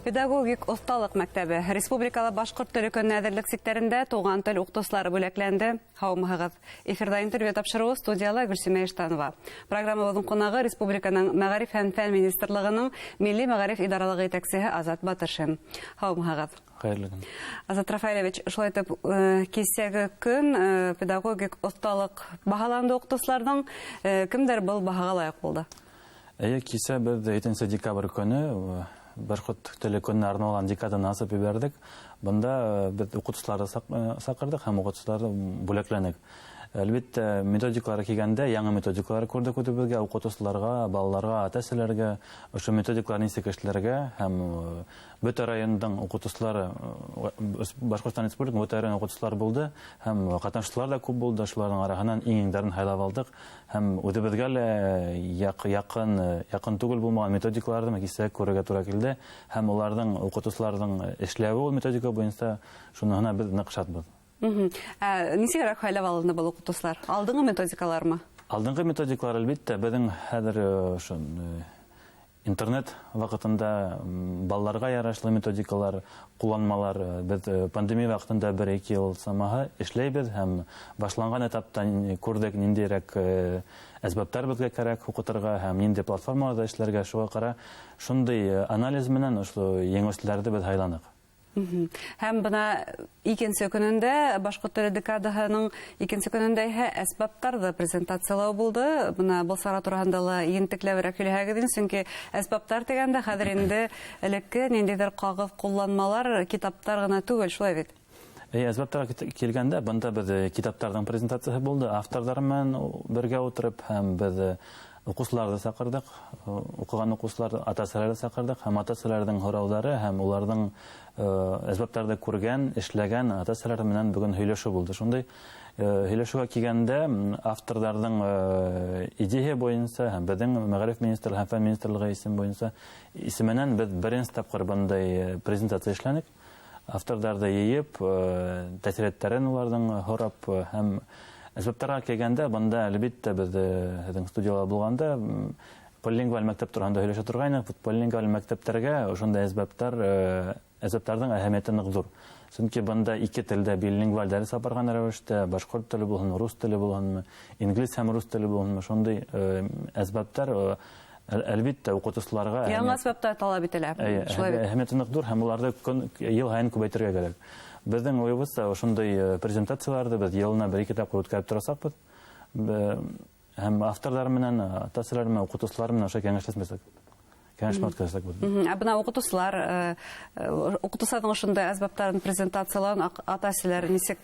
Педагогик оҫталыҡ мәктәбе республикала башҡорт теле көнөнә әҙерлек сиктәрендә туған тел уҡытыусылары бүләкләнде. Һаумыһығыҙ! Эфирҙа интервью тапшырыуы, студияла Гөлсимә Иштанова. Программабыҙҙың ҡунағы — республиканың Мәғариф һәм фән министрлығының Милли мәғариф идаралығы етәксеһе Азат Батыршин. Һаумыһығыҙ! Хәйерле көн. Азат Рафаэлевич, шулай итеп, кисәге көн педагогик оҫталыҡ баһаланды уҡытыусыларҙың. Кемдәр был баһаға лайыҡ булды? Эйе, кисә беҙ 7 декабрь көнө башҡорт теле көнөнә арналған декаданы асып ебәрҙек. Бында беҙ уҡытыусыларҙы саҡырҙыҡ һәм уҡытыусыларҙы бүләкләнек. Әлбиттә, методикалар килгәндә, яңы методикалар күрҙек үҙебеҙгә, уҡытыусыларға, балаларға, ата-әсәләргә ошо методикалар нисек эшләргә, һәм бөтә райондың уҡытыусылары, Башҡортостан Республиканың бөтә район уҡытыусылары булды, һәм ҡатнашыусылар ҙа күп булды. Шуларҙың араһынан иң-иңдәрен һайлап алдыҡ, һәм үҙебеҙгә лә яҡын түгел булмаған методикаларҙы кисә күрергә тура килде, һәм уларҙың, уҡытыусыларҙың эшләүе ул методика буйынса, шуныһына беҙ ныҡ шатбыҙ. Ә нисегерәк һайлап алынды был уҡытыусылар? Алдынғы методикалармы? Алдынғы методикалар, әлбиттә, беҙҙең хәҙер ошо интернет ваҡытында балаларға ярашлы методикалар, ҡулланмалар, беҙ пандемия ваҡытында 1-2 йыл самаһы эшләйбеҙ, һәм башланған этапта күрҙек ниндәйерәк әсбаптар беҙгә кәрәк уҡытырға һәм ниндәй платформаларҙа эшләргә, шуға ҡара шундай анализ менән ошо еңеүселәрҙе беҙ һайланыҡ. Һәм бына икенсе көнөндә, башҡорт теле декадаһының икенсе көнөндә иһә әсбаптарҙы презентациялау булды. Бына был сара тураһында ла ентекләберәк һөйләһәгеҙ инде, сөнки әсбаптар тигәндә хәҙер инде элекке ниндәйҙер ҡағыҙ ҡулланмалар, китаптар ғына түгел, шулай бит? Эйе, әсбаптарға килгәндә, бында беҙ китаптарҙың презентацияһы булды, авторҙар менән бергә ултырып, һәм беҙ уҡыусыларҙы саҡырҙыҡ, уҡыған уҡыусылар, ата-әсәләрҙе саҡырҙыҡ, һәм ата-әсәләрҙең һорауҙары һәм уларҙың әсбаптарҙы күргән, эшләгән ата-әсәләр менән бөгөн һөйләшеү булды. Шундай һөйләшеүгә килгәндә, авторҙарҙың идея буйынса һәм беҙҙең Мәғариф министрлығы һәм фән министрлығы исем буйынса исеменән беҙ беренсе тапҡыр бындай презентация эшләнек. Авторҙарҙы йыйып, тәьҫораттарын уларҙың һорап, һәм әсбаптарға килгәндә, бында әлбиттә беҙ һеҙҙең студияла булғанда полилингваль мәктәп тураһында һөйләшә торғайныҡ. Полилингваль мәктәптәргә ошондай әсбаптарҙың әһәмиәте ныҡ ҙур. Сөнки бында ике телдә билингваль дәрес алып барған рәүештә, башҡорт теле булһын, рус теле булһынмы, инглиз һәм рус теле булһынмы, шундай әсбаптар, әлбиттә, уҡытыусыларға Яңы әсбаптар талап ителә. Эйе, Шулай бит? әһәмиәте ныҡ ҙур, һәм уларҙы йыл һайын күбәйтергә кәрәк. Беҙҙең уйыбыҙса, ошондай презентацияларҙы беҙ йылына 1-2 тапҡыр үткәреп торасаҡбыҙ. Һәм авторҙар менән, ата-әсәләр менән, уҡытыусылар менән ошо кәңәшмә үткәрәсәкбеҙ. Ә бына уҡытыусыларҙың ошондай әсбаптарын презентациялауын ата-әсәләр нисек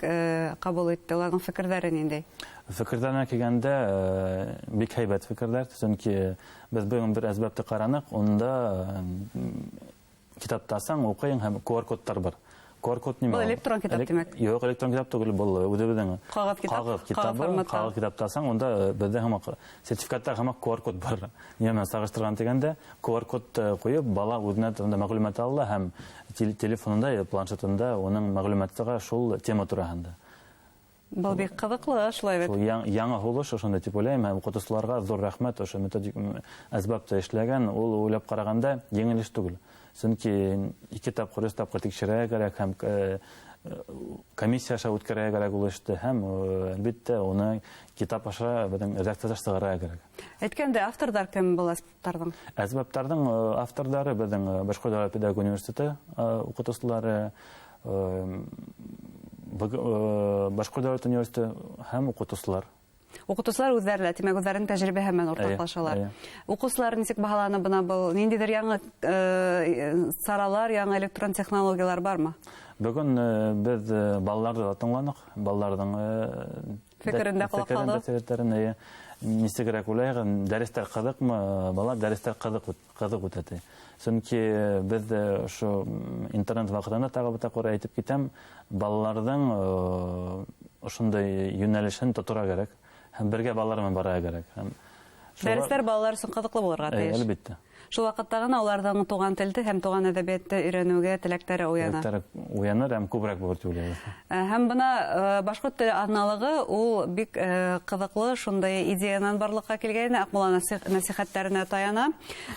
ҡабул итте? Уларҙың фекерҙәре ниндәй? Фекерҙәренә килгәндә, бик һәйбәт фекерҙәр, сөнки беҙ бөгөн бер әсбапты ҡараныҡ, унда китапты асаң, уҡыйың һәм ку ар кодтар бар. Ку ар код нимә Был ул? электрон китап тимәк? Юҡ, электрон китап түгел, был үҙебеҙҙең Ҡағыҙ китап? ҡағыҙ китабы. Ҡағыҙ форматта. Ҡағыҙ китапты асаң, унда беҙҙә һымаҡ сертификатта һымаҡ ку ар код бар. Нимә менән сағыштырған тигәндә, ку ар код ҡуйып, бала үҙенә унда мәғлүмәт ала һәм телефонында, планшетында уның мәғлүмәте сыға шул тема тураһында. Был бик ҡыҙыҡлы, шулай бит. Шул яңы һулыш ошондай тип уйлайым, һәм уҡытыусыларға ҙур рәхмәт, ошо методик әсбапта эшләгән, ул уйлап ҡарағанда еңел эш түгел. Сөнки 2 тапҡыр, 3 тапҡыр тикшерергә кәрәк һәм комиссия аша үткәрергә кәрәк ул эште, һәм әлбиттә уны китап аша беҙҙең редакция аша сығарырға кәрәк. Әйткәндә, авторҙар кем был әсбаптарҙың? Әсбаптарҙың авторҙары беҙҙең Башҡорт дәүләт педагогика университеты уҡытыусылары, Башҡорт дәүләт университеты һәм уҡытыусылар. Уҡытыусылар үҙҙәре лә, тимәк, үҙҙәренең тәжрибәһе менән уртаҡлашалар. Уҡыусылар нисек баһаланы бына был ниндәйҙер яңы саралар, яңы электрон технологиялар бармы? Бөгөн беҙ балаларҙы ла тыңланыҡ, балаларҙың Фекерен дә ҡолаҡ фекерен дә һалдыҡ. тәьҫораттарын, эйе. Нисегерәк уйлайһығыҙ, дәрестәр ҡыҙыҡмы? Бала дәрестәр ҡыҙыҡ үтә ти. Сөнки беҙ ошо интернет ваҡытында тағы бер тапҡыр әйтеп китәм, балаларҙың ошондай йүнәлешен тоторға кәрәк һәм бергә балалар менән барырға кәрәк. Һәм Дәресләр балалар өсөн ҡыҙыҡлы булырға тейеш. Әлбиттә. Шул ваҡытта ғына уларҙың туған телде һәм туған әҙәбиәтте өйрәнеүгә теләктәре уяна. Теләктәре уяныр һәм күберәк булыр тип уйлайбыҙ. Һәм бына башҡорт теле аҙналығы ул бик ҡыҙыҡлы шундай идеянан барлыҡҡа килгәйне, Аҡмулла нәсихәттәренә таяна.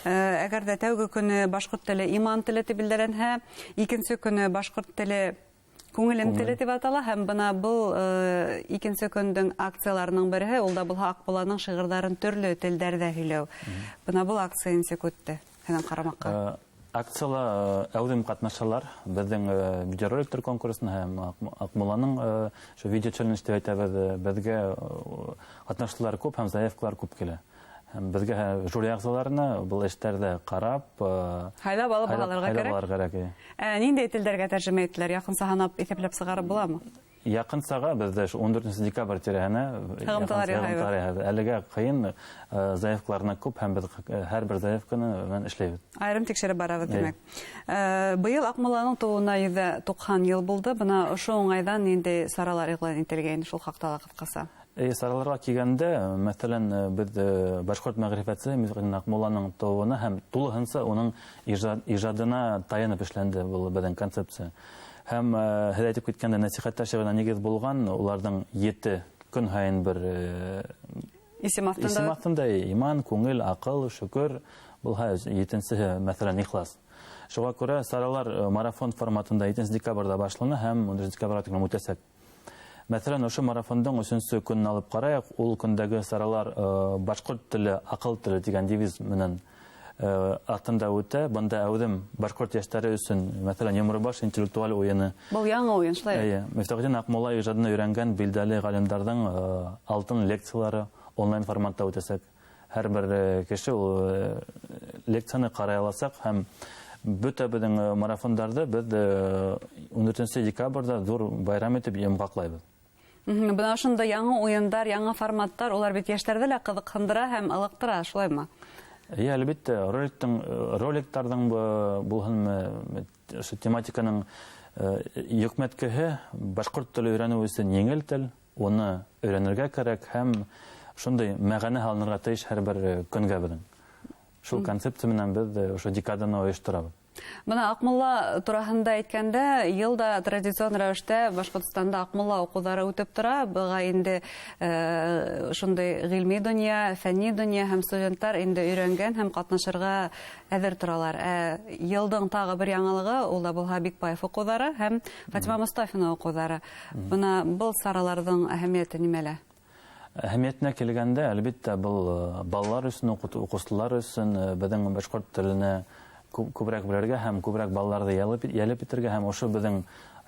Әгәр ҙә тәүге көнө башҡорт теле иман теле тип билдәләнһә, икенсе көнө башҡорт теле күңелем теле тип атала, һәм бына был икенсе көндөң акцияларының береһе, ул да булһа Аҡмулланың шиғырҙарын төрлө телдәрҙә һөйләү. Бына был акция нисек үтте һеҙҙең ҡарамаҡҡа? Акцияла әүҙем ҡатнашалар. Беҙҙең видеороликтар конкурсына һәм Аҡмулланың ошо видео челлендж тип әйтәбеҙ, беҙгә ҡатнашыусылар күп һәм заявкалар күп килә. Һәм беҙгә жюри ағзаларына был эштәрҙе ҡарап, Һайлап алып алырға һайлап кәрәк. алырға кәрәк, эйе. Ниндәй телдәргә тәржемә иттеләр? Яҡынса һанап иҫәпләп сығарып буламы? Яҡынсаға беҙҙә ошо 14 декабрь тирәһенә Һығымталар яҡынса яһайбыҙ. һығымталар яһайбыҙ. Әлегә ҡыйын, заявкаларына күп һәм беҙ һәр бер заявканы менән эшләйбеҙ. Айырым тикшереп барабыҙ, тимәк. Быйыл Аҡмулланың тыуыуына 190 йыл булды. Бына ошо уңайҙан ниндәй саралар иғлан ителгәйне, шул хаҡта ла ҡыҫҡаса. Сараларға килгәндә, мәҫәлән, беҙ башҡорт мәғрифәтсе Мирғәлим Аҡмулланың тыуыуына һәм тулыһынса уның ижадына таянып эшләнде был беҙҙең концепция. Һәм һеҙ әйтеп киткәндә нәсихәттәр шиғырына нигеҙ булған, уларҙың 7 көн һайын бер Исем аҫтында. исем аҫтында иман, күңел, аҡыл, шөкөр булһа, 7-нсеһе, мәҫәлән, ихлас. Шуға күрә саралар марафон форматында 7 декабрҙә башлана һәм 14 декабргә тиклем үтәсәк. Мәҫәлән, ошо марафондың өсөнсө көнөн алып ҡарайыҡ, ул көндәге саралар башҡорт теле, аҡыл теле тигән девиз менән аҫтында үтә. Бында әүҙем башҡорт йәштәре өсөн, мәҫәлән, Йомробаш интеллектуаль уйыны. Был яңы уйын, шулай? Эйе. Мифтахетдин Аҡмулла ижадына өйрәнгән билдәле ғалимдарҙың алтын лекциялары онлайн форматта үтәсәк. Һәр бер кеше ул лекцияны ҡарай аласаҡ һәм бөтә беҙҙең марафондарҙы беҙ 14 декабрҙә ҙур байрам итеп йомғаҡлайбыҙ. Бына ошондай яңы уйындар, яңы форматтар, улар бит йәштәрҙе лә ҡыҙыҡһындыра һәм ылыҡтыра, шулаймы? Эйе, әлбиттә, роликтарҙың булһынмы, ошо тематиканың йөкмәткеһе башҡорт теле өйрәнеү өсөн еңел тел, уны өйрәнергә кәрәк һәм шундай мәғәнә һалынырға тейеш һәр бер көнгә беҙҙең. Шул концепция менән беҙ ошо декаданы ойошторабыҙ. Бына Аҡмулла тураһында әйткәндә, йыл да традицион рәүештә Башҡортостанда Аҡмулла уҡыуҙары үтеп тора. Быға инде шундай ғилми донъя, фәнни донъя һәм студенттар инде өйрәнгән һәм ҡатнашырға әҙер торалар. Йылдың тағы бер яңылығы ул да булһа Бикбаев уҡыуҙары һәм Фатима Мостафина уҡыуҙары. Бына был сараларҙың әһәмиәте нимәлә? Әһәмиәтенә килгәндә, әлбиттә, был балалар өсөн, уҡыусылар өсөн беҙҙең башҡорт теленә күберәк белергә һәм күберәк балаларҙы йәлеп итергә һәм ошо беҙҙең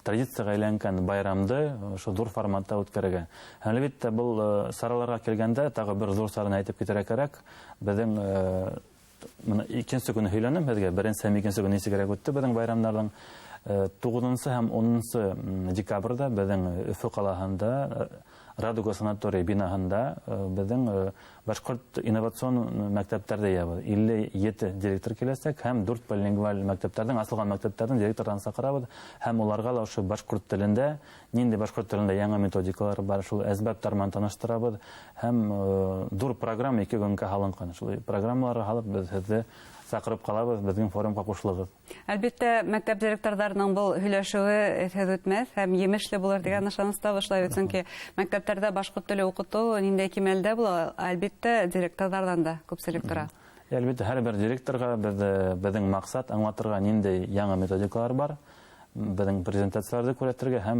традицияға әйләнгән байрамды ошо ҙур форматта үткәрергә. Һәм әлбиттә, был сараларға килгәндә тағы бер ҙур сараны әйтеп китергә кәрәк. Беҙҙең бына икенсе көнө һөйләнем һеҙгә, беренсе һәм икенсе көн нисегерәк үтте беҙҙең байрамдарҙың. 9 һәм 10 декабрҙә беҙҙең Өфө ҡалаһында Радуга санаторий бинаһында беҙҙең башҡорт инновацион мәктәптәрҙе йыябыҙ. 57 директор киләсәк һәм 4 полилингваль мәктәптәрҙең, асылған мәктәптәрҙең директорҙарын саҡырабыҙ һәм уларға ла ошо башҡорт телендә, ниндәй башҡорт телендә яңы методикалар бар, шул әсбаптар менән таныштырабыҙ һәм ҙур программа 2 көнгә һалынған. Шул программаларға һалып беҙ һеҙҙе саҡырып ҡалабыҙ, беҙҙең форумға ҡушылығыҙ. Әлбиттә, мәктәп директорҙарының был һөйләшеүе эҙһеҙ үтмәҫ һәм емешле булыр тигән ышаныста башлай бит, сөнки мәктәптәрҙә башҡорт теле уҡытыу ниндәй кимәлдә була, әлбиттә, директорҙарҙан да күпселек тора. Әлбиттә, һәр бер директорға беҙҙең маҡсат аңлатырға ниндәй яңы методикалар бар, беҙҙең презентацияларҙы күрһәтергә һәм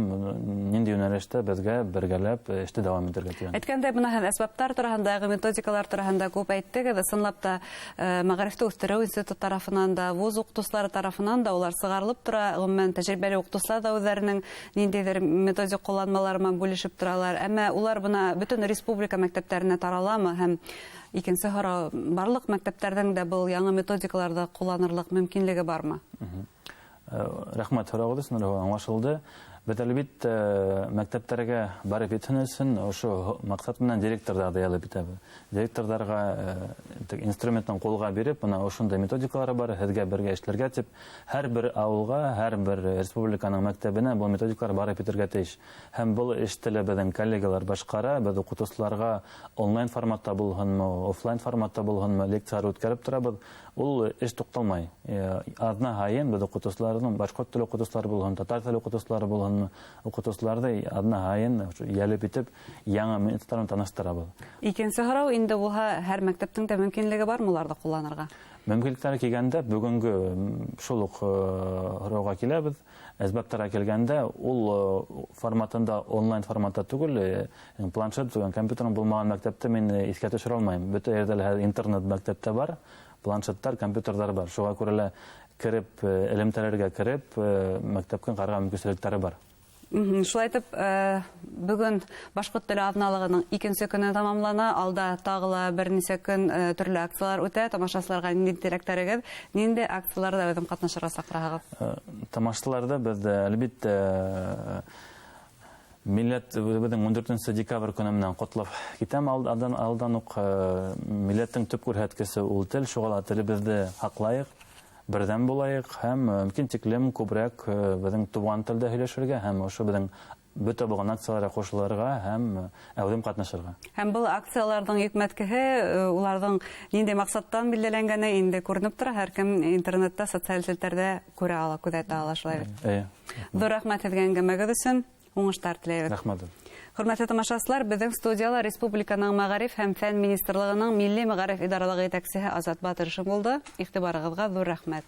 ниндәй йүнәлештә беҙгә бергәләп эште дауам итергә тигән. Әйткәндәй, бына һеҙ әсбаптар тураһындағы, методикалар тураһында күп әйттегеҙ. Ысынлап та мәғарифты үҫтереү институты тарафынан да, вуз уҡытыусылары тарафынан да улар сығарылып тора. Ғөмүмән, тәжрибәле уҡытыусылар ҙа үҙҙәренең ниндәйҙер методик ҡулланмалары менән бүлешеп торалар. Әммә улар бына бөтөн республика мәктәптәренә тараламы? Һәм икенсе һорау, барлыҡ мәктәптәрҙең дә был яңы методикаларҙы ҡулланырлыҡ мөмкинлеге бармы? Рәхмәт һорауығыҙ өсөн, аңлашылды. Беҙ әлбиттә мәктәптәргә барып етһен өсөн ошо маҡсат менән директорҙарҙы ялып итәбеҙ. Директорҙарға инструментын ҡулға биреп, бына ошондай методикалар бар, һеҙгә бергә эшләргә тип, һәр бер ауылға, һәр бер республиканың мәктәбенә был методикалар барып етергә тейеш. Һәм был эште лә беҙҙең коллегалар башҡара, беҙ уҡытыусыларға онлайн форматта булһынмы, офлайн форматта булһынмы, лекциялар үткәреп торабыҙ. Ул эш туҡталмай. Аҙна һайын беҙ уҡытыусыларҙың, башҡорт теле уҡытыусылары булһын, татар теле уҡытыусылары булһын, уҡытыусыларҙы аҙна һайын йәлеп итеп яңы методтар менән таныштырабыҙ. Икенсе һорау инде булһа, һәр мәктәптең дә мөмкинлеге бармы уларҙы ҡулланырға? Мөмкинлектәре килгәндә, бөгөнгө шул уҡ һорауға киләбеҙ. Әсбаптарға килгәндә, ул форматында онлайн форматта түгел, планшет, компьютерың булмаған мәктәптә мин иҫкә төшөрә алмайым. Бөтә ерҙә лә хәҙер интернет мәктәптә бар, планшеттар, компьютерҙар бар. Шуға күрә лә кереп, элемтәләргә кереп, мәктәпкә ҡарарға мөмкинселектәре бар. Шулай итеп, бөгөн башҡорт теле аҙналығының икенсе көнө тамамлана. Алда тағы ла бер нисә көн төрлө акциялар үтә. Тамашасыларға ниндәй теләктәрегеҙ, ниндәй акцияларҙа үҙем ҡатнашырға саҡыраһығыҙ? Тамашасыларҙы беҙ, әлбиттә, милләт беҙҙең 14 декабрь көнө менән ҡотлап китәм. Алдан уҡ милләттең төп күрһәткесе ул тел, шуға ла телебеҙҙе һаҡлайыҡ, берҙәм булайыҡ һәм мөмкин тиклем күберәк беҙҙең туған телдә һөйләшергә һәм ошо беҙҙең бөтә булған акцияларға ҡушылырға һәм әүҙем ҡатнашырға. Һәм был акцияларҙың йөкмәткеһе, уларҙың ниндәй маҡсаттан билдәләнгәне инде күренеп тора. Һәр кем интернетта, социаль селтәрҙә күрә ала, күҙәтә ала, шулай бит. Эйе. Ҙур рәхмәт һеҙгә әңгәмәгеҙ өсөн, уңыштар теләйбеҙ. Рәхмәт. Хөрмәтле тамашасылар, беҙҙең студияла Республиканың Мәғариф һәм Фән Министрлығының Милли Мәғариф Идаралығы етәксеһе Азат Батыршин булды. Иғтибарығыҙға ҙур рәхмәт.